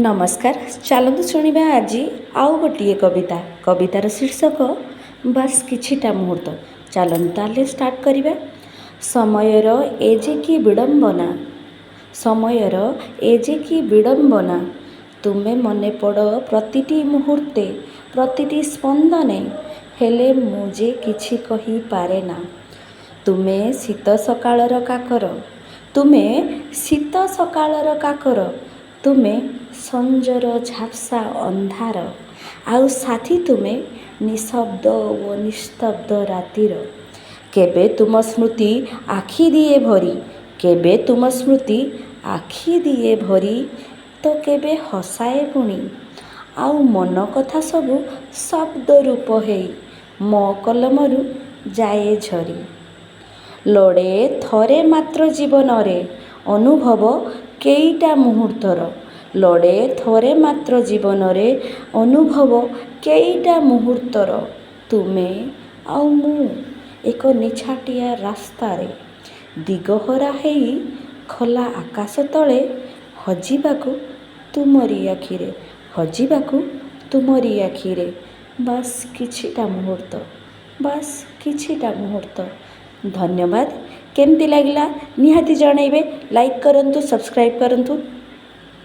ନମସ୍କାର, ଚାଲନ୍ତୁ ଶୁଣିବା ଆଜି ଆଉ ଗୋଟିଏ କବିତା। କବିତାର ଶୀର୍ଷକ ବାସ୍ କିଛିଟା ମୁହୂର୍ତ୍ତ। ଚାଲନ୍ତୁ ତାହେଲେ ଷ୍ଟାର୍ଟ କରିବା। ସମୟର ଏ ଯେ କି ବିଡ଼ମ୍ବନା, ସମୟର ଏ ଯେ କି ବିଡ଼ମ୍ବନା, ତୁମେ ମନେ ପଡ଼ ପ୍ରତିଟି ମୁହୂର୍ତ୍ତେ, ପ୍ରତିଟି ସ୍ପନ୍ଦନେ, ହେଲେ ମୁଁ ଯେ କିଛି କହିପାରେନା। ତୁମେ ଶୀତ ସକାଳର କାକର, ତୁମେ ଶୀତ ସକାଳର କାକର, ତୁମେ ସଞ୍ଜର ଝାପ୍ସା ଅନ୍ଧାର, ଆଉ ସାଥୀ ତୁମେ ନିଶବ୍ଦ ଓ ନିସ୍ତବ୍ଧ ରାତିର। କେବେ ତୁମ ସ୍ମୃତି ଆଖି ଦିଏ ଭରି, କେବେ ତୁମ ସ୍ମୃତି ଆଖି ଦିଏ ଭରି ତ କେବେ ହସାଏ ପୁଣି, ଆଉ ମନ କଥା ସବୁ ଶବ୍ଦ ରୂପ ହେଇ ମୋ କଲମରୁ ଯାଏ ଝରି। ଲୋଡ଼େ ଥରେ ମାତ୍ର ଜୀବନରେ ଅନୁଭବ କେଇଟା ମୁହୂର୍ତ୍ତର, ଲୋଡ଼େ ଥରେ ମାତ୍ର ଜୀବନରେ ଅନୁଭବ କେଇଟା ମୁହୂର୍ତ୍ତର, ତୁମେ ଆଉ ମୁଁ ଏକ ନିଛାଟିଆ ରାସ୍ତାରେ ଦିଗହରା ହେଇ ଖୋଲା ଆକାଶ ତଳେ ହଜିବାକୁ ତୁମରି ଆଖିରେ, ହଜିବାକୁ ତୁମରି ଆଖିରେ, ବାସ୍ କିଛିଟା ମୁହୂର୍ତ୍ତ, ବାସ୍ କିଛିଟା ମୁହୂର୍ତ୍ତ। ଧନ୍ୟବାଦ। କେମିତି ଲାଗିଲା ନିହାତି ଜଣାଇବେ। ଲାଇକ୍ କରନ୍ତୁ, ସବସ୍କ୍ରାଇବ୍ କରନ୍ତୁ।